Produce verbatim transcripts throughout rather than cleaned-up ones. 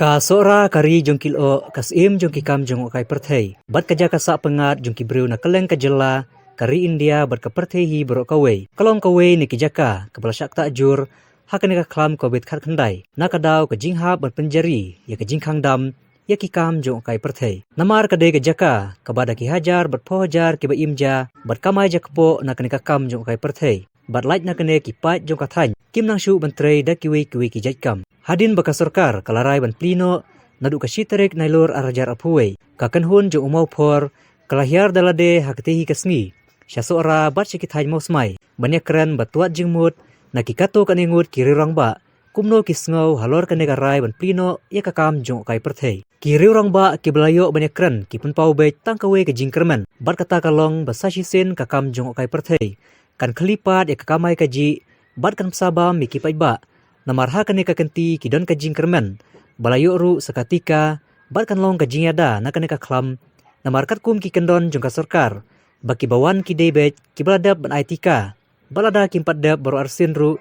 Ka Sohra ka ri jong ki lyoh, ka syiem jong ki kam jngohkai pyrthei, bad ka jaka sah pyngngad jong ki briew na kylleng ka jylla, ka ri India bad ka pyrthei hi baroh kawei, ka long kawei na ki jaka kaba la shah ktah jur ha kane ka khlam Covid khatkhyndai, na ka daw ka jinghap ban pynjari ïa ka jingkhang dam ïa ki kam jngohkai pyrthei. Namar ka dei ka jaka kaba da ki hajar bad phew hajar kiba im ja bad kamai ja kpoh na kane ka kam jngohkai pyrthei, bad lait na kane ki paid jong ka thaiñ kim nang shuh ban trei da kiwei kiwei ki jait kam. Hadien ba ka sorkar ka la rai ban plie noh naduh ka shi tarik Nailur ar hajar arphew wei, ka kynhun jong u Mawphor ka la hiar da lade ha katei hi ka sngi sha Sohra bad sha ki thaiñ Mawsmai ban ïakren bad wad jingmut na ki katto katne ngut ki riew rangbah kumno ki sngew halor kane ka rai ban plie noh ïa ka kam jngohkai pyrthei. Ki riew rangbah kiba la ïoh ban ïakren ki pynpaw beit tang kawei ka jingkyrmen, bad kata ka long ba sa shisien ka kam jngohkai pyrthei kan khlieh pat ïa ka kamai kajih bad kan bsa bam ïa ki paidbah. Namar ha kane ka kynti ki don ka jingkyrmen ba la ïoh ruh sa ka tika bad kan long ka jingïada na kane ka khlam. Namar katkum ki kyndon jong ka sorkar ba kiba wan ki dei beit kiba la dep ban ai tika, bad lada kim pat dep baroh arsien ruh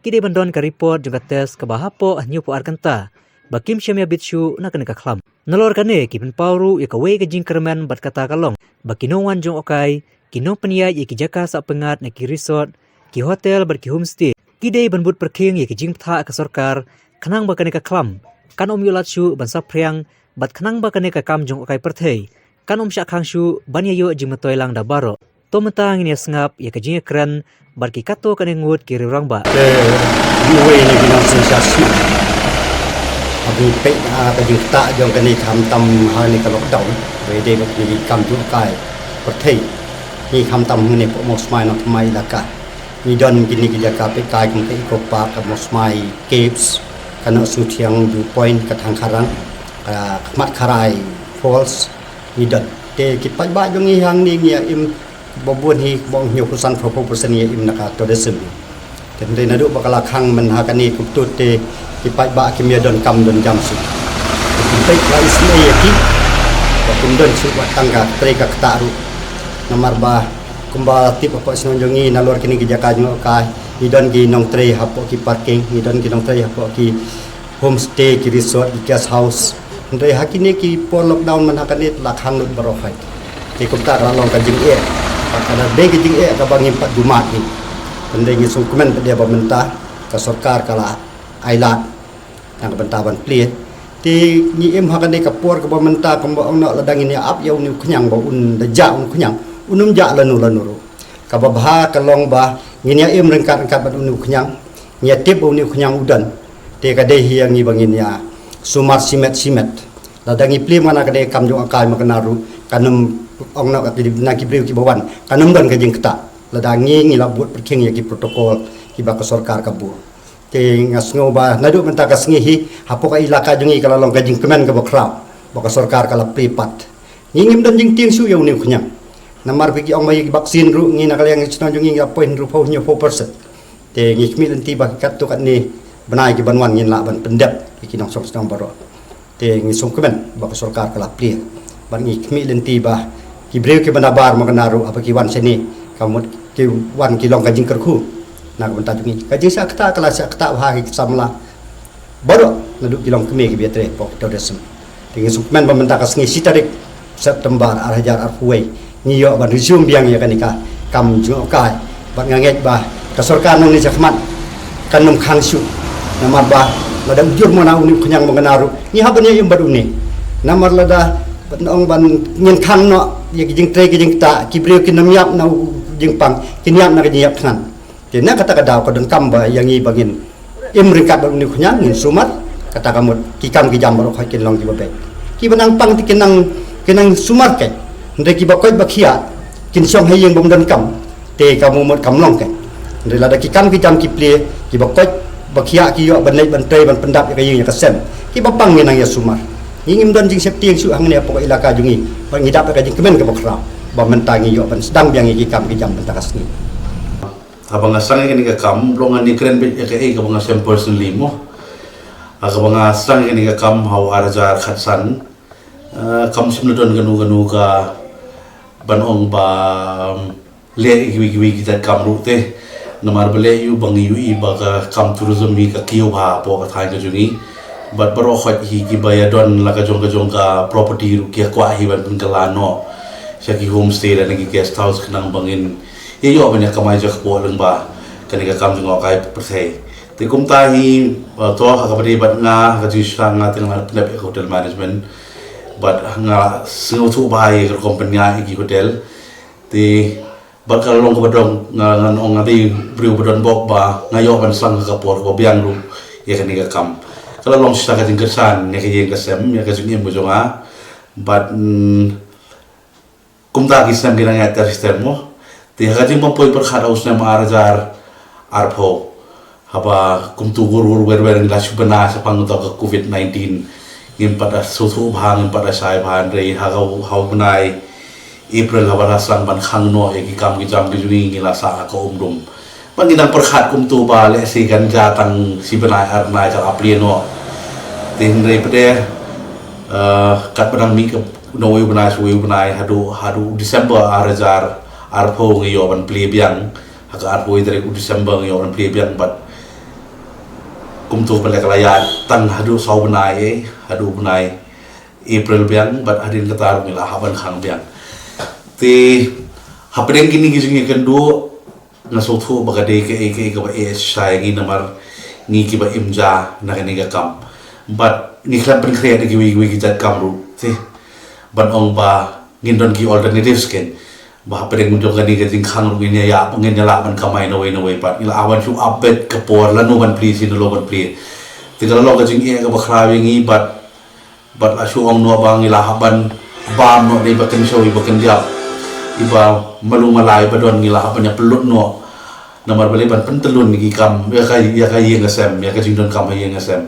ki dei ban don ka report jong ka test kaba hapoh hynñiewphew ar kynta ba kim shym ïabit shuh na kane ka khlam. Nalor kane ki pynpaw ruh ïa kawei ka jingkyrmen bad kata ka long ba ki nongwan jngohkai, ki nongpynïaid ïa ki jaka sah pyngngad na ki resort, ki hotel bad ki homestay ki dei ban bud pyrkhing ïa ki jingbthah ka sorkar khnang ba kane ka khlam kan ym ïoh lad shuh ban saphriang, bad khnang ba kane ka kam jngohkai pyrthei kan ym shah khang shuh ban ïa ïoh jingmyntoi lang da baroh. To mynta ngin ïa sngap ïa ka jingïakren bad ki katto katne ngut ki riew rangbah. Te uwei na ki nongsynshar shnong, haba ngi peit ha ka jingktah jong kane, khamtam ha kane ka lockdown, ba ïadei bad kine ki kam jngohkai pyrthei, ngi khamtam hangne hapoh Mawsmai Nongthymmai Elaka, ngi don kine ki jaka peit kai kum ka Eco Park, ka Mawsmai Caves, ka Nohsniewthiang View Point, ka Thangkharang, ka Khmat Kharai Falls, ngi don. Te ki paidbah jong ngi hangne ngi ïa im ba bun hi, ba ong hynñiewphew san phew percent ngi ïa im na ka tourism. Te hynrei naduh ba ka la khang mynta ha kane ka kut te ki paidbah kim ïa don kam don jam shuh. Te kim peit ba isynei ïa ki ba kim don shuh wat tang ka trei ka ktah ruh. Namar ba kumba tip hapoh shnong jong ngi, nalor kine ki jaka jngohkai, ngi don ki nongtrei hapoh ki parking, ngi don ki nongtrei hapoh ki homestay, ki resort, ki guest house. Hynrei ha kine ki por lockdown mynta ha kane la khang lut baroh hi. Te kumta ka la long ka jingeh, ka la dei ka jingeh kaba ngim pat ju mad hi. Hynrei ngi sngewkmen pat de ba mynta ka sorkar ka la ai lad na ka bynta ban plie. Te ngi im ha kane ka por kaba mynta kumba ong noh, lada ngin ïa ap ïa une u khñiang ba un da jah, une u khñiang un ym jah lano lano ruh. Kaba bha ka long ba ngin ïa im ryngkat ryngkat bad une u khñiang, ngi ïa tip ba une u khñiang u don. Te ka dei hi ïa ngi ba ngin ïa sumar shimet shimet. Lada ngi plie ma na ka dei kam jngohkai ma kane ruh, kan ym, ong noh ka dei na ki briew kiba wan, kan ym don ka jingktah lada ngi, ngi la bud pyrkhing ïa ki protocol kiba ka sorkar ka buh. Te nga sngew ba naduh mynta ka sngi hi, hapoh ka elaka jong ngi ka la long ka jingkmen kaba khraw ba ka sorkar ka la plie pat. Ngi ngim don jingtieng shuh ïa une u khñiang. Namar ba ki ong ba ïa ki vaccine ruh, ngi na ka liang shnong jong ngi ngi la poi hynriewphew, hynñiewphew percent. Te ngi khmih lynti ba katto katne bnai ki ban wan ngin lah ban pyndep ïa ki nongshong shnong baroh. Te ngi sngewkmen ba ka sorkar ka la plie. Bad ngi khmih lynti ba ki briew kiba nabar ma kane ruh, haba ki wan shane, ka mut ki wan ki long ka jingkyrkhu na ka bynta jong ngi. Ka jingshah ktah ka la shah ktah bha ha ki samla baroh, naduh ki longkmie kiba ïatrei hapoh tourism. Te ngi sngewkmen ba mynta ka sngi shi tarik September ar hajar arphew wei, ngi ïoh ban resume biang ïa kane ka kam jngohkai. Bad nga ngeit ba ka sorkar nangne shakhmat kan ym khang shuh. Namar ba lada u jur ma na une u khñiang ma kane ruh, ngi hap ban ïa im bad une. Namar lada ban ong ban ngin khang noh ïa ki jingtrei ki jingktah, ki briew kin ym ïap na u jingpang, kin ïap na ka jingïap thngan. Te na kata ka daw ka donkam ba ïa ngi ba ngin im ryngkat bad une u khñiang, ngin sumar. Kata ka mut ki kam ki jam baroh khoit kin long kiba beit. Kiba nang pang te kin nang, kin nang sumar keiñ. Hynrei kiba koit ba khiah kin shong ha ïing bym don kam. Te ka mut kam long keiñ. Hynrei lada ki kam ki jam ki plie, kiba koit ba khiah ki ïoh ban leit ban trei ban pyndap ïa ka ïing ïa ka sem, kiba pang ngin nang ïa sumar. Ngi ngim don jingsheptieng shuh hangne hapoh ka elaka jong ngi. Ba ngi dap ïa ka jingkmen kaba khraw ba mynta ngi ïoh ban sdang biang ïa ki kam ki jam mynta ka sngi. Haba nga sdang ïa kane ka kam, long nga ïakren beit ïa kaei kaba nga shem personally mo. Ha kaba nga sdang ïa kane ka kam ha u ar hajar khatsan, eh, kam shym la don kano kano ka ban ong ba leh ïa kiwei kiwei ki jait kam ruh te. Namar ba leh ïa u ba ngi ïohi ba ka kam tourism hi ka kiew bha hapoh ka thaiñ ka jong ngi. Bad baroh khoit hi kiba ïa don la ka jong ka jong ka property ruh ki kwah hi ban pynkylla noh sha ki homestay lane ki guest house khnang ba ngin ïa ïoh ban ïa kamai jakpoh lyngba kane ka kam jngohkai pyrthei. Te kumta hi, uh, to ha kaba dei bad nga ha ka jingshisha nga te nga la pyndep ïa ka hotel management. Bad nga sngewthuh bha ïa ka rukom pynïaid ïa ki hotel. Te bad ka la long kaba dang nga, ngan ong nga dei briew ba don bok ba nga ïoh ban sdang ha ka por kaba biang ruh ïa kane ka kam. Ka la long shisha ka jingkyrshan ïa ka ïing ka sem, ïa ka jingim ka jong nga. Bad, mm, kumta ki snem ki nang ïaid ter shi ter mo. Te ha ka jingpynpoi pyrkhat ha u snem ar hajar arphew, haba kumtu gur gur wer wer ngi la shu bna shaphang uta ka covid nineteen, ngim pat da sngewthuh bha, ngim pat da shai bha, hynrei ha ka, ha u bnai April haba la sdang ban khang noh ïa ki kam ki jam ki jong ngi, ngi la sah ha ka Umdum. Bad ngi dang pyrkhat kumtu ba lehse kan jia tang shi bnai ar bnai ka la plie noh. Te hynrei pat de, eh, katba dang mih ka na uwei u bnai sha uwei u bnai, haduh, haduh December ar hajar arphew ngi ïoh ban plie biang. Ha ka arphew tarik u December ngi ïoh ban plie biang bad kumtu pat leh ka la ïaid tang haduh saw bnai, eh, haduh bnai April biang bad hadien kata ruh ngi la hap ban khang biang. Te hapdeng kine ki jingïakynduh nga sngewthuh ba ka dei kaei kaei kaba eh shisha ïa ngi namar ngi kiba im ja na kane ka kam. Bad ngi khlem pynkhreh da kiwei kiwei ki jait kam ruh, te ban ong ba ngin don ki alternatives ken. Ba hapdeng jong kane ka jingkhang ruh ngin ïa, ïa, ngin ïa lah ban kamai nawei nawei pat. Ngi lah ban shu update ka por lano ban plie, shi nalor ban plie. Te ka la long ka jingeh kaba khraw ïa ngi bad, bad la shu ong noh ba ngi lah ban bam noh dei ba kynshew iba kyndiap, iba malu mala iba don, ngi lah ban ïa pynlut noh. Namar balei? Ban pyntyllun ïa ki kam, ïa ka, ïa ka ïing ka sem, ïa ka jingdonkam ha ïing ka sem.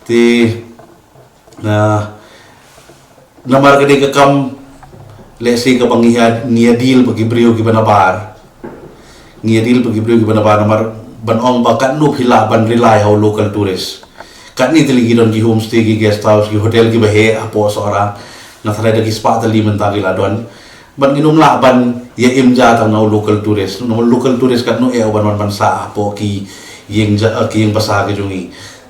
Te Na, namar ka dei ka kam, lehse kaba ngi ïa, ngi ïa deal bad ki briew kiba nabar. Ngi ïa deal bad ki briew kiba nabar, namar ban ong ba katno phi lah ban rely ha u local tourist. Katne tylli ki don ki homestay, ki guest house, ki hotel kiba heh hapoh Sohra. Nga tharai da ki spah tylli mynta ki la don. Bad ngin ym lah ban ïa im ja tang na u local tourist. Na u local tourist katno eh u ban wan ban sah hapoh ki ïing ja, eh, ki ïing basa ki jong ngi.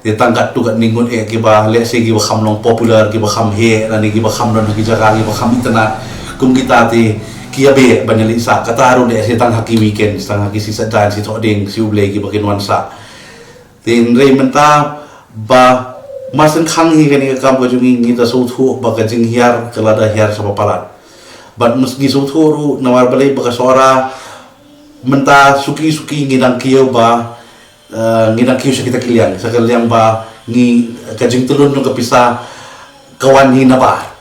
Te tang katto katne ngut eh kiba lehse kiba kham long popular, kiba kham heh, lane kiba kham don ha ki jaka, kiba kham itynnad. Kum kita te ki ïa beh ban ïaleit sah, kata ruh lehse tang ha ki weekend, tang ha ki shi Saitjaiñ, shi Thohdieng, shi U Blei kiba kin wan sah. Te hynrei mynta ba mar shen khang hi kane ka kam ka jong ngi, ngi da sngewthuh ba ka jinghiar ka la da hiar sa ba palat. Bad ngi sngewthuh ruh namar balei ba ka Sohra mynta suki suki ngi dang kiew ba, eh, ngi dang kiew sha kita ki liang, sha ka liang ba ngi, ka jingtyllun jong ka pisa ka wan hi nabar.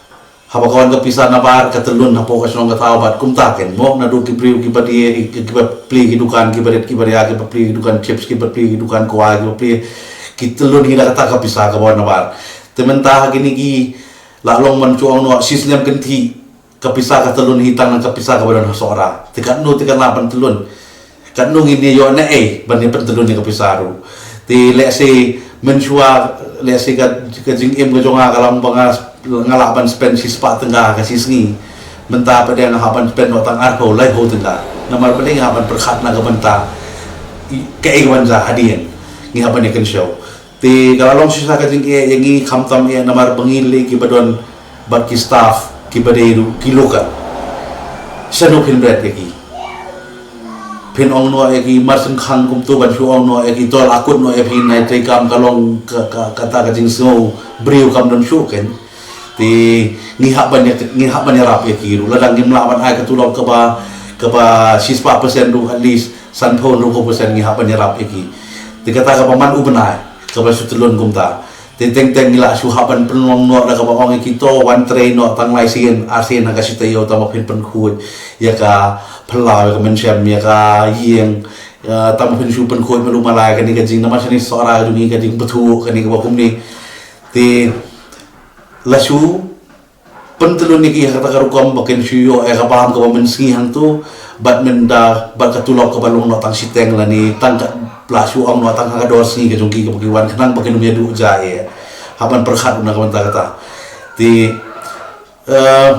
Haba ka wan ka pisa nabar ka tyllun hapoh ka shnong ka thaw bad kumta ken mo, naduh ki briew kiba die, ki, kiba plie ki dukan, kiba rit kiba ria, kiba plie ki dukan chips, kiba plie ki dukan kwai, kiba plie, ki tyllun hi da kata ka pisa kaba wan nabar. Te mynta ha kine ki, la long ban shu ong noh, shi snem kynthih ka pisa ka tyllun hi tang na ka pisa kaba don ha Sohra. Te katno te kan lah ban tyllun. Katno ngin ïa ïoh naei ban ïa pyntyllun ïa ka pisa ruh. Te lehse mynshuwa, lehse ka, ka jingim ka jong nga ka long ba nga, nga lah ban spend shi spah tyngka ha ka shi sngi. Mynta pat de nga hap ban spend noh tang arphew laiphew tyngka. Namar pat de nga hap ban pyrkhat na ka bynta i, kaei ka ban jia hadien. Ngi hap ban ïa kynshew. Te ka la long shisha ka jingeh ïa ngi khamtam eh namar ba ngi lei kiba don bad ki staff kiba dei ruh ki local. Shano phin bret ïa ki? Phin ong noh ïa ki, mar shen khang kumto ban shu ong noh ïa ki, to la kut noh ïa phi, nai trei kam, ka long ka, ka, kata ka jingsngew briew kam don shuh ken. Te ngi hap ban ïa, ngi hap ban ïarap ïa ki ruh. Lada ngim lah ban ai ka tulop kaba, kaba shispah percent ruh, at least sanphew hynriewphew percent ngi hap ban ïarap ïa ki. Te kata kaba man u bnai kaba shu tyllun kumta. Te teng teng ngi la shu hap ban pynlong noh da kaba ong ïa ki, to wan trei noh tang lai sien ar sien ha ka shi taïew, tang ba phin pynkhuid ïa ka phyllaw, ïa ka mynshem, ïa ka ïing, ïa, tang ba phin shu pynkhuid malu mala ïa kane ka jing, namar shane Sohra ka jong ngi ka jingbthuh kane kaba kumne. Te la shu pyntyllun ïa ki ha kata ka rukom ba kin shu ïoh ïa ka bam kaba mynsngi hangto, bad mynta bad ka tulop kaba long noh tang shiteng lane tang ka, la shu ong noh tang ha ka dor sngi ka jong ki kaba ki wan khnang ba kin ym ïa duh jia eh. Hap ban pyrkhat na ka bynta kata. Te, eh,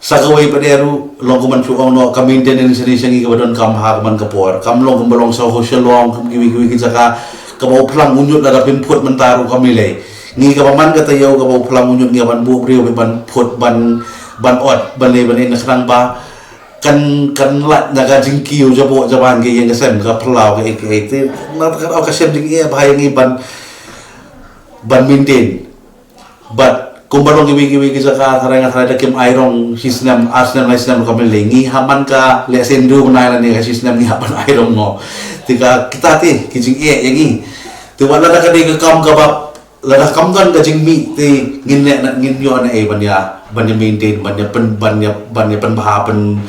sa kawei pat de ruh long kumban shu ong noh ka maintenance ne sha ngi kaba donkam ha ka man ka por. Kam long kumba long sha Shillong, kum kiwei kiwei ki jaka kaba u phlang u ñiut lada phin phut mynta ruh kam lei lei. Ngi kaba man ka taïew kaba u phlang u ñiut ngi ban buh briew ban phut ban ban ot ban leh ban leh na khnang ba kan kan lait na ka jingkiew jaboh jaban ka ïing ka sem ka phyllaw ka ei ka ei te. Na ka ka sem jingeh ba ïa ngi ban ban maintain. But kumba long kiwei kiwei ki jaka tharai nga tharai da kim ai rong shi snem ar snem lai snem ka mele ngi ha man ka leh sen du nai la ne ka shi snem ngi ha ban ai rong no. Te ka kita te ki jingeh ïa ngi. Te wat lada ka dei ka kam kaba lada kam don ka jingmih te ngin ne ngin ïoh na ei ban ïa ban ïa maintain ban ïa pyn ban ïa ban ïa pynbha pyn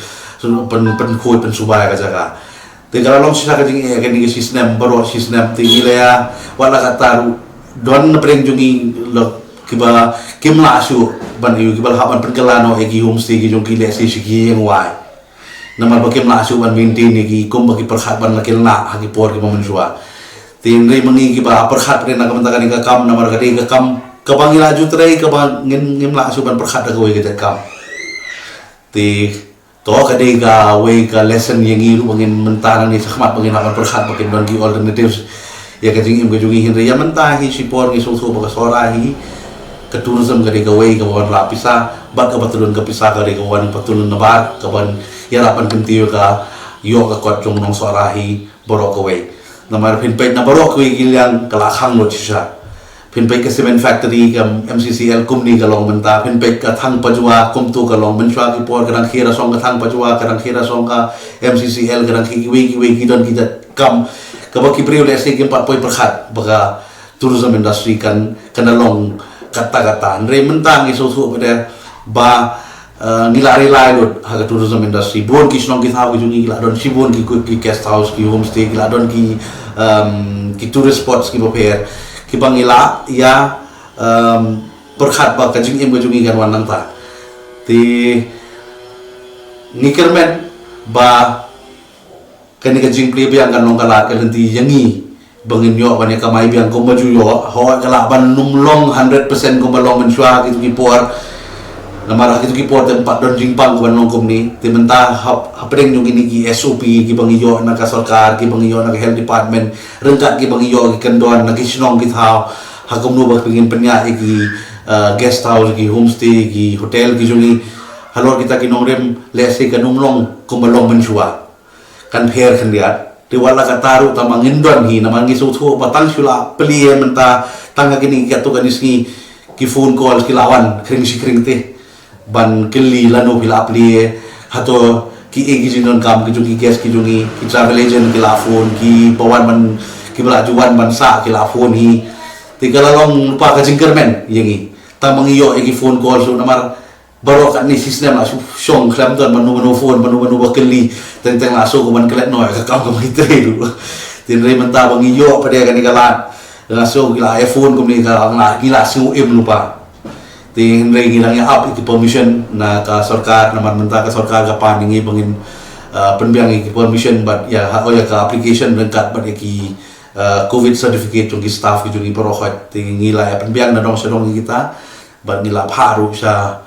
pyn pynkhuid pynsuba ïa ka jaka. Te ka la long shisha ka jingeh kane ka shi snem baroh shi snem te ngi la ïa wat la katta ruh don na pdeng jong ngi la kiba kim lah shuh ban ïoh kiba la hap ban pynkylla noh ïa ki homestay ki jong ki lehse shi ki ïing wai. Namar ba kim lah shuh ban maintain ïa ki kumba ki pyrkhat ban la kylna ha ki por kiba mynshuwa. Te hynrei ma ngi kiba pyrkhat pdeng na ka bynta kane ka kam namar ka dei ka kam kaba ngi la ju trei kaba ngim ngim lah shuh ban pyrkhat da kawei ka jait kam. Te to ka dei kawei ka lesson ïa ngi ruh ba ngin mynta nangne shakhmat ba ngin hap ban pyrkhat ba kin don ki alternatives ïa ka jingim ka jong ngi hynrei ïa mynta hi shipor ngi sngewthuh ba ka Sohra hi ka tourism ka dei kawei kaba wanrah pisa bad kaba tylluan ka pisa ka dei kaba wan ka tylluan nabar kaban ïarap ban kyntiew ka ïoh ka kot jong nong Sohra hi baroh kawei. Namar phin peit na baroh kawei ki liang ka la khang lut shisha. Phin peit ka cement factory ka M C C L kumne ka long mynta. Phin peit ka Thang Pajua kumto ka long mynshuwa ki por ka dang khie rasong ka Thang Pajua ka dang khie rasong ka M C C L ka dang khie kiwei kiwei ki don ki jait kam kaba ki briew lehse kim pat poi pyrkhat ba ka tourism industry kan kan da long katta katta. Hynrei mynta ngi sngewthuh ba dei ba eh, ngi la rely lut ha ka tourism industry. Bun ki shnong ki thaw ki jong ngi ki la don shibun ki ki guest house ki homestay ki la don ki um, ki tourist spots kiba pher kiba ngi la ïa um, pyrkhat ba ka jingim ka jong ngi kan wan nangta. Te ngi kyrmen ba kane ka jingplie biang kan long ka lad ka lynti ïa ngi ba ngin ïoh ban ïa kamai biang kumba ju ïoh. Hooid ka lah ban ym long hundred percent kumba long mynshuwa ha kitu ki por. Namar ha kitu ki por te ym pat don jingpang kumba long kumne. Te mynta hap hapdeng jong kine ki S O P kiba ngi ïoh na ka sorkar kiba ngi ïoh na ka health department ryngkat kiba ngi ïoh ki kyndon na ki shnong ki thaw ha kumno ba ngin pynïaid ïa ki uh, guest house ki homestay ki hotel ki jong ngi. Halor kita ki nongrim lehse kan ym long kumba long mynshuwa. Kan pher khyndiat. Te wat la katta ruh tang ba ngin don hi namar ngi sngewthuh ba tang shu la plie mynta tang ha kine ki katto katne sngi ki phone calls ki la wan khring shi khring te ban kylli lano phi la plie hato ki ei ki jingdonkam ki jong ki guest ki jong ngi ki travel agent ki la phone kiba wan ban kiba la ju wan ban sah ki la phone hi. Te ka la long lypa ka jingkyrmen ïa ngi tang ba ngi ïoh ïa ki phone calls ruh namar baroh katne shi snem la shu shong khlem don mano mano phone mano mano ba kylli teng teng la shu ko ban klet noh ka kam ka ban trei ruh. Te hynrei mynta ba ngi ïoh pat ïa kane ka lad la shu ki la ïa phone kumne ka la ngi la sngew im lypa. Te hynrei ngi dang ïa ap ïa ki permission na ka sorkar namar mynta ka sorkar ka pan ïa ngi ba ngin uh, pynbiang ïa ki permission bad ïa ha ïa ka application ryngkat bad ïa ki uh, covid certificate jong ki staff ki jong ngi baroh hoi. Te ngi la ïa pynbiang na dong sha dong ïa kita bad ngi la phah ruh sha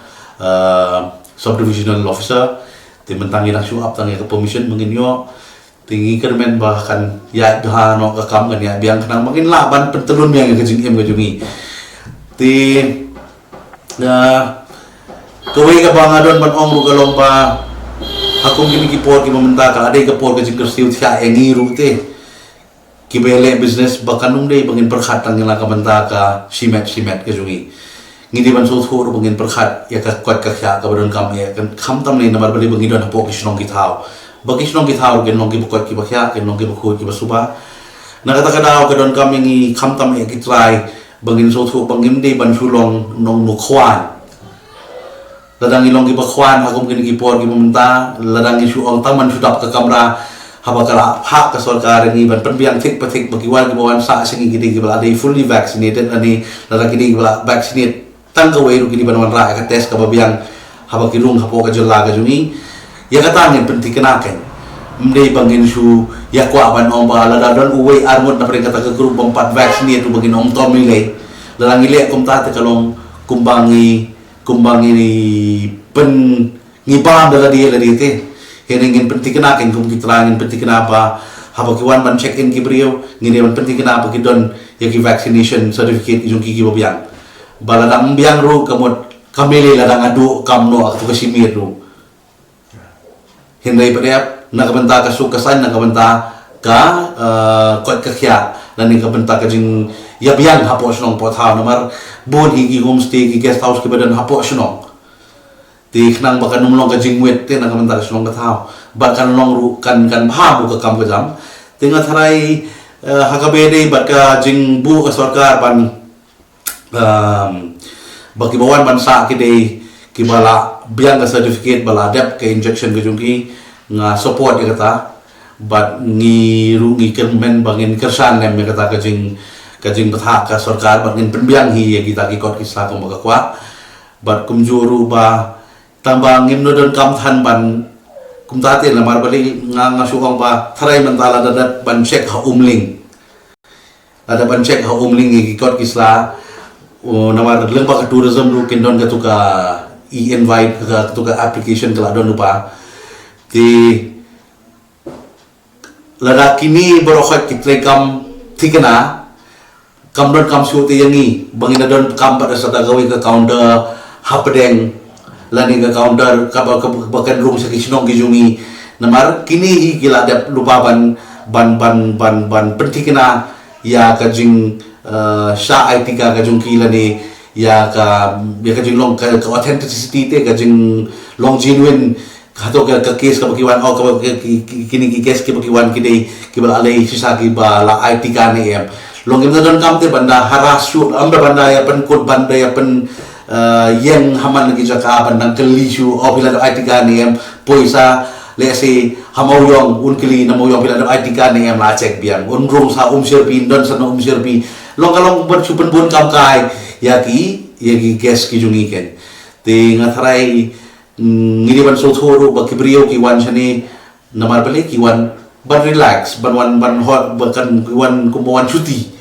uh, subdivisional officer. Te mynta ngi dang shu ap tang ïa ka permission ba ngin ïoh. Te ngi kyrmen ba kan ïaid bha noh ka kam kan ïaid biang khnang ba ngin lah ban pyntyllun biang ïa ka jingim ka jong ngi. Te uh, kawei kaba nga don ban ong ruh ka long ba ha kum kine ki por kiba mynta ka la dei ka por ka jingkyrsiew thiah ïa ngi ruh te. Kiba ïaleh business ba kan ym dei ba ngin pyrkhat tang ïa la ka bynta ka shimet shimet ka jong ngi. Ngi dei ban sngewthuh ruh ba ngin pyrkhat ïa ka koit ka khiah kaba donkam ïa ka khamtam ne namar balei ba ngi don hapoh ki shnong ki thaw. Ba ki shnong ki thaw ruh kin long kiba koit kiba khiah kin long kiba khuid kiba suba. Na kata ka daw ka donkam ïa ngi khamtam ïa ki trai ba ngin sngewthuh ba ngim dei ban shu long nong nohkhwan. Lada ngi long kiba khwan ha kum kine ki por kiba mynta, lada ngi shu ong tang ban shu dap ka kamra, haba ka la phah ka sorkar ïa ngi ban pynbiang thik pa thik ba ki wan kiba wan sah sha ngi ki dei kiba la dei fully vaccinated lane lada ki dei kiba la vaccinate tang kawei ruh ki dei ban wanrah ïa ka test kaba biang haba ki rung hapoh ka jylla ka jong ngi. Ïa kata ngin pynthikna kein. Ym dei ba ngin shu ïa kwah ban ong ba lada don uwei ar ngut na pdeng kata ka group bym pat vaccinate ruh ba ngin ong tom ïa lei. Lada ngi leh kumta te ka long kumba ngi kumba ngi pyn ngi bam da lade lade te. Hynrei ngin pynthikna kein kum ki trai ngin pynthikna ba Haba ki wan ban check in ki briew, ngi dei ban pynthikna ba ki don ïa ki vaccination certificate ki jong ki kiba biang. Ba lada ym biang ruh ka mut kam lei lada nga duh kam noh ha kato ka shimiet ruh. Hynrei pat ïa na ka bynta ka suk ka saiñ, na ka bynta ka, eh, koit ka khiah, lane ka bynta ka jingïabiang hapoh shnong poh thaw, namar bun hi ki homestay, ki guest house kiba don hapoh shnong. Te khnang ba kan ym long ka jingwit te na ka bynta ka shnong ka thaw, bad kan long ruh kan, kan bha buh ka kam ka jam. Te nga tharai, eh, ha kaba ïadei bad ka jingbuh ka sorkar ban, um, ba kiba wan ban sah ki dei kiba la biang ka certificate, ba la dep ka injection ka jong ki. Nga support ïa kata, bad ngi ruh ngi kyrmen ba ngin kyrshan lem ïa kata ka jing, ka jingbthah ka sorkar, bad ngin pynbiang hi ïa kita ki kot ki sla kumba ka kwah. Bad kumjuh ruh ba tang ba ngim donkam than ban, kumta te namar balei nga, nga shu ong ba tharai mynta lada dep ban check ha Umling. Lada ban check ha Umling ïa ki kot ki sla. O, namar lyngba ka tourism ruh kin don kato ka e-invite, ka, kato ka application ka la don lypa. Te lada kine baroh khoit ki treikam thikna, kam donkam shuh te ïa ngi ba ngin da donkam pat da sata kawei ka counter hapdeng, lane ka counter kaba, kaba, kaba kan rung sha ki shnong ki jong ngi. Namar kine hi ki la dep lypa ban, ban, ban, ban, ban pynthikna ïa ka jing, eh, shah ai tika ka jong ki, lane ïa ka, ïa ka jinglong ka, ka authenticity te, ka jinglong genuine. Hato ka, ka case kaba ki wan, oh, kaba ki, ki, ki, kine ki case kiba ki wan ki dei kiba la lei shisha kiba la ai tika ne em. Long ngim da donkam te ban da harass shuh, ym da ban da ïa pynkut, ban da ïa pyn, eh, ïeng ha man ki jaka ban da kylli shuh, oh, phi la dep ai tika ne em. Poi sha, lehse ha Mawïong, un kylli na Mawïong, phi la dep ai tika ne em, la check biang. Un rung sha Umshyrpi, un don sha na Umshyrpi. Long ka long ban shu pynbun kam kai ïa ki, ïa ki guest ki jong ngi ken. Te nga tharai, mm, ngi dei ban sngewthuh ruh ba ki briew ki wan shane namar balei, ki wan ban relax, ban wan ban hot, ba kan ki wan kumba wan shuti.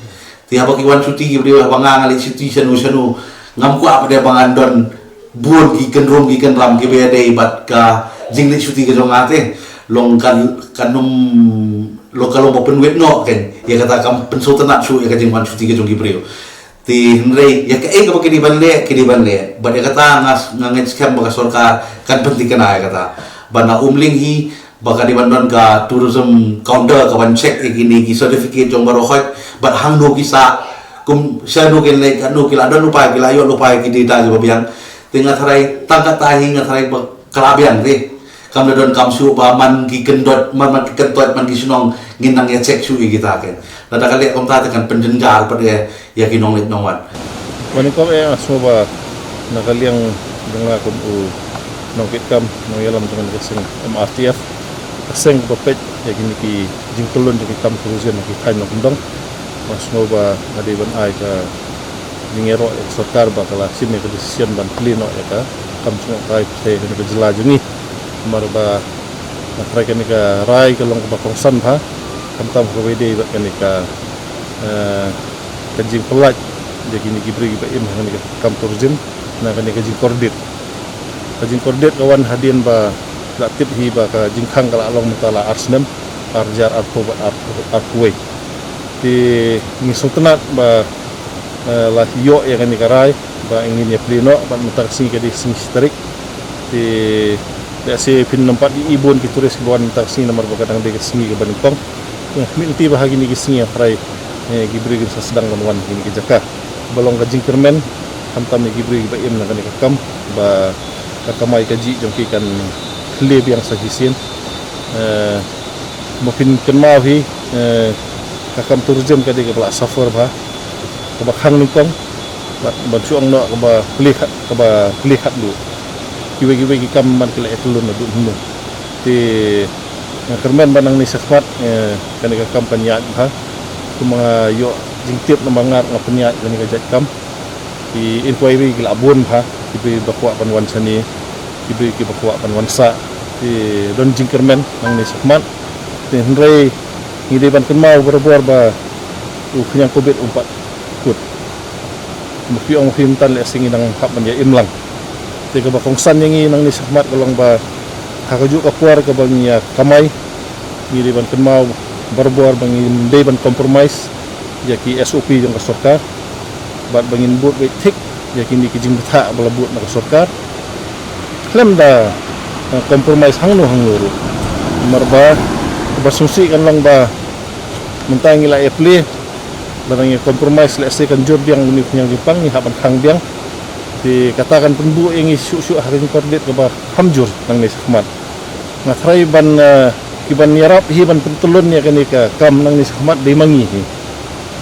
Te haba ki wan shuti ki briew, haba nga, nga leit shuti shano shano, ngam kwah pat de ba ngan don bun ki kynrum ki kynram kiba ïadei bad ka jingleit shuti ka jong nga te. Long kan, kan ym, long ka long ba pynwit noh ken ïa kata, kam pynsngewtynnat shuh ïa ka jingwan shuti ka jong ki briew. Te hynrei ïa kaei kaba ki dei ban leh, ki dei ban leh. Bad ïa kata nga, nga ngeit skhem ba ka sorkar kan pynthikna ïa kata. Bad na Umling hi ba ka dei ban don ka tourism counter ka ban check ïa kine ki certificate jong baroh khoit, bad hangno ki sah, kum shano kin leit, katno ki la don lypa, ki la ïoh lypa ïa ki data kiba biang. Te nga tharai tang kata hi nga tharai ba ka la biang te. Kam da donkam shuh ba man ki kyndot, man, man ki kyndot, man ki shnong ngin nang ïa check shuh ïa kita ken. Lada ka leh kumta te kan pynjynjar pat ïa, ïa ki nongleit nongwan. Ba nyngkong eh nga sngew ba na ka liang jong nga kum u nongkitkam, nongïalam jong ka seng M R T F, ka seng kaba peit ïa kine ki jingkyllon jong ki kam tourism ha ki thaiñ nongkyndong. Nga sngew ba nga dei ban ai ka jingïaroh ïa ka sorkar ba ka la shim ïa ka decision ban plie noh ïa ka kam jngohkai pyrthei ha kane ka jylla jong ngi. Namar ba nga tharai kane ka rai ka long kaba kongsan bha, khamtam kaba ïadei bad kane ka, eh, ka jingpyllait ïa kine ki briew kiba im ha kane ka kam tourism na kane ka jingkordit. Ka jingkordit ka wan hadien ba la tip hi ba ka jingkhang ka la long mynta la ar snem, ar hajar arphew bad ar, arphew wei. Te ngi sngewtynnat ba, eh, la ïoh ïa kane ka rai ba ngin ïa plie noh, bad mynta ka sngi ka dei sngi shi tarik. Te lehse phin ym pat ïohi bun ki tourist kiba wan mynta ka sngi namar ba ka dang dei ka sngi kaba nyngkong. Nga khmih lynti ba ha kine ki sngi hapdeng, eh, ki briew kin sa sdang ban wan ha kine ki jaka. Ba long ka jingkyrmen khamtam ïa ki briew kiba im na kane ka kam, ba ka kamai kajih jong ki kan khleh biang sa shisien. Eh, ma phin kynmaw hi, eh, ka kam tourism ka dei kaba la suffer bha, kaba khang nyngkong, bad ban shu ong noh kaba plie khat, kaba plie khatduh. Kiwei kiwei ki kam man ki la ïakyllon naduh mynno. Te nga kyrmen ba nangne shakhmat, eh, kane ka kam kan ïaid bha. Kumba nga ïoh jingtip namar nga ruh nga pynïaid kane ka jait kam. Ki inquiry ki la bun bha, ki briew ba kwah ban wan shane, ki briew kiba kwah ban wan sah. Te don jingkyrmen nangne shakhmat. Te hynrei ngi dei ban kynmaw barabor ba u khñiang covid um pat kut. Kumba phi ong, phi ym tang lehse ngi nang hap ban ïa im lang. Te kaba kongsan ïa ngi nangne shakhmat ka long ba ha kajuh ka por kaba ngi ïa kamai, ngi dei ban kynmaw Barabor ba ngim dei ban compromise ïa ki S O P jong ka sorkar bad ba ngin bud beit thik ïa kine ki jingbthah ba la bud na ka sorkar. Khlem da, eh, compromise hangno hangno ruh. Namar ba, ba sngewsih kan long ba mynta ngi la ïa plie, lada ngi compromise lehse kan jur biang une u khñiang jingpang, ngi hap ban khang biang. Te kata kan pynbuh ïa ngi shuh shuh ha ka jingkordit kaba kham jur nangne shakhmat. Nga tharai ban, eh, ki ban ïarap hi ban pyntlun ïa kane ka kam nangne shakhmat dei ma ngi hi.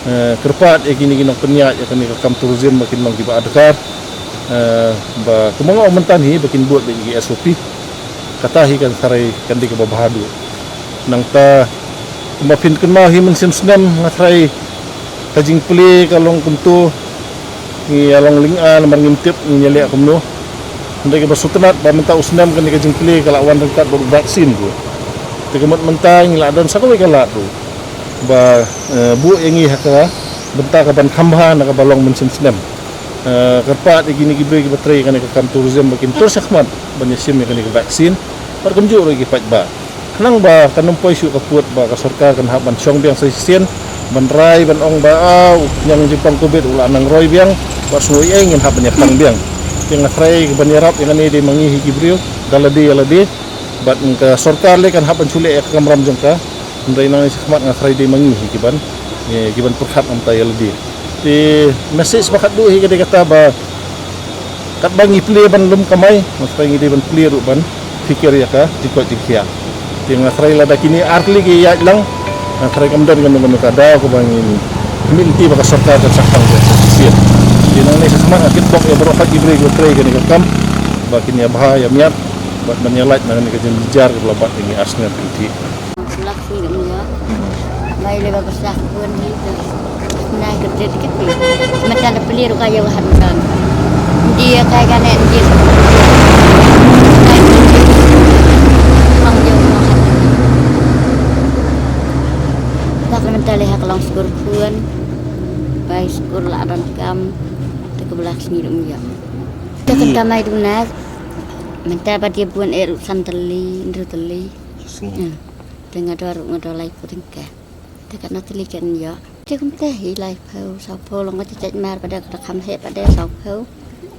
Eh, kyrpad ïa kine ki nongpynïaid ïa kane ka kam tourism ba kin long kiba adkar. Eh, ba kumba nga ong mynta hi ba kin bud beit ïa ki S O P. Kata hi kan tharai kan dei kaba bha haduh. Nangta kumba phin kynmaw hi mynsiem snem nga tharai ka jingplie ka long kumto. Ngi ïa long lynga namar ngim tip ngin ïa leh kumno. Hynrei kaba sngewtynnat ba mynta u snem kane ka jingplie ka la wan ryngkat bad u vaccine ruh. Te ka mut mynta ngi la don sa kawei ka lad ruh ba, eh, buh ïa ngi ha ka bynta ka ban kham bha na kaba long mynsiem snem. Eh, kyrpad ïa kine ki briew kiba trei kane ka kam tourism ba kin tur shakhmat ban ïa shim ïa kane ka vaccine. Bad kumjuh ruh ïa ki paidbah. Khnang ba kan ym poi shuh ka pud ba ka sorkar kan hap ban shong biang sa shisien ban rai ban ong ba, ah, u khñiang jingpang covid u la nang roi biang, ba sngew ei ei ngin hap ban ïa pang biang. Te nga tharai ban ïarap ïa kane dei ma ngi hi ki briew da lade ïa lade. Bad ka sorkar lei kan hap ban shu leh ïa ka kamram jong ka. Hynrei nangne shakhmat nga tharai dei ma ngi hi ki ban, eh, ki ban pyrkhat namar ïa lade. Te message ba khatduh hi ka dei kata ba katba ngi plie ban lum kamai, nga tharai ngi dei ban plie ruh ban pyrkhat ïa ka jingkoit jingkhiah. Te nga tharai lada kine artylli ki ïaid lang, nga tharai kam don kano kano ka daw kaba ngin mih lynti ba ka sorkar kan shah khang sa shisien. Te nangne shakhmat nga kitbok ïa baroh ki briew kiba trei kane ka kam ba kin ïa bha ïa miat bad ban ïa lait na kane ka jingjynjar kaba la bat ïa ngi ar snem ki lynti. Lak sngewthuh ïa. Mai lei ba pyrshah bun hi tu. Nai ka dei dikit ni. Mynta la plie ruh ka ïa wahan kan. Dia kai ka ne dia. Kai ka ne. Pang ïa wahan. Tak mynta lei ha ka long skur khun. Bai skur la don kam. Te ka ba lak sngewthuh ïa. Te ka ta mai duna. Mynta ba dia bun eh ruh san tylli, hynriew tylli. Sngi. Hmm. Te nga dor, nga dor laiphew tyngka. Te katno tylli kan ïoh. Te kumta hi laiphew, sawphew long ka jait mar pat de ka kham heh pat de sawphew.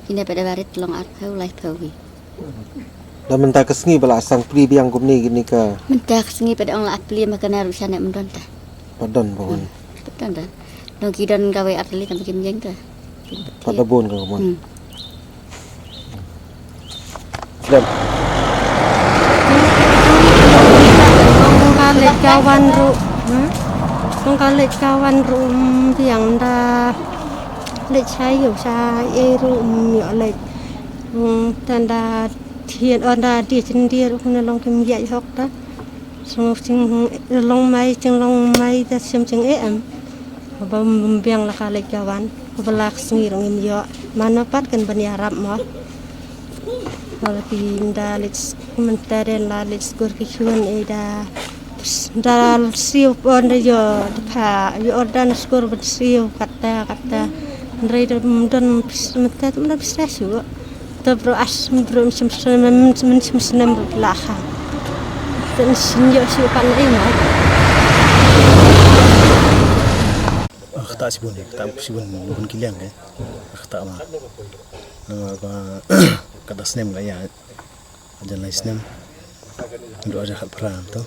Kine pat de barit long arphew, laiphew hi. Da mynta ka sngi ba la sang plie biang kumne kine ka. Mynta ka sngi pat de ong la plie ma kane ruh shane ym don ta. Pat don ba wan. Hmm. Pat don ta. Nong ki don kawei ar tylli tang ba kim ïeng ta. Pat da bun ka kumne. Hmm. Dep. Kong ka leit ka wan ruh. Hmm? Kong ka leit ka wan ruh, mm, biang da leit shai ïew shai ei ruh, mm, ïoh leit. Mm, tang da thied on da die chyndier ruh kane long kim ïaid hok ta. Sngewsih long mai, ching long mai da shem ching eh em. Ba biang la ka leit ka wan, ba la ka sngi ruh ngim ïoh. Mano pat kan ban ïarap mo. Ba la ki da leit mynta den la leit skur ki khun eh da. Da siew pon da ïoh da pha ïoh da skur ba siew kata kata. Hynrei da don mynta da don pisa shu. Te bro as bro mynsiem snem, mynsiem snem bro la ha. Te mynsiem ïoh shu pan ei ma. Ah, kata shibun, kata shibun bun ki liang eh. Kata ma. Namar ba kata snem la ïa. Jan lai snem. Dua jar khat pram tu.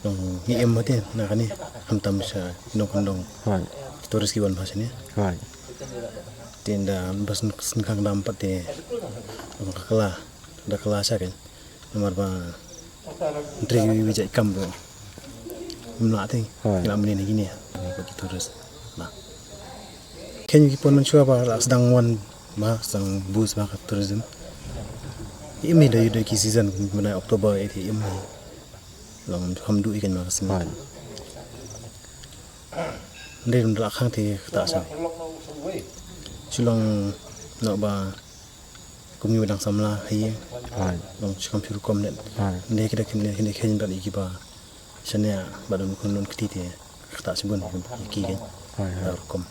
Ngi im mate na kane khamtam sha nongkyndong. Right. Tourist ki wan bha shane. Right. Te nda bas nkhang dam pat te ka kala da kala sha kan. Namar ba ntre wi wi jai kam bro. Mla te. Right. Ila mne ne kine. Ki tourist. Na. Ken ki pon man shwa ba la sdang wan ba sdang bus ba ka tourism. Im hi da yu da ki season mena October eh im hi. Long kham du i kan ma ka sdang. Right. Ndai dum la khang te kata sa. Shilong no ba kum ngi ba dang samla hi. Right. Long shikam shu rukom ne. Right. Ndai kida kin ne kin ne kin ba i ki ba. Shane ba dum kun lon kti te kata sibun ki ki. Hai, hai. Rukom.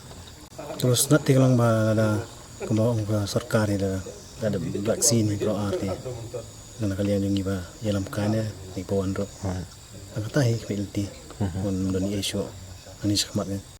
Terus nat te lang ba da kumba ong ka sorkar da da vaccine ni pro arte. Na ka liang jong ngi ba ïalam kane ni po wan ro. Hai. Tang kata hi ka lynti. Ngan don ïa shuh. Ani shakhmat ni.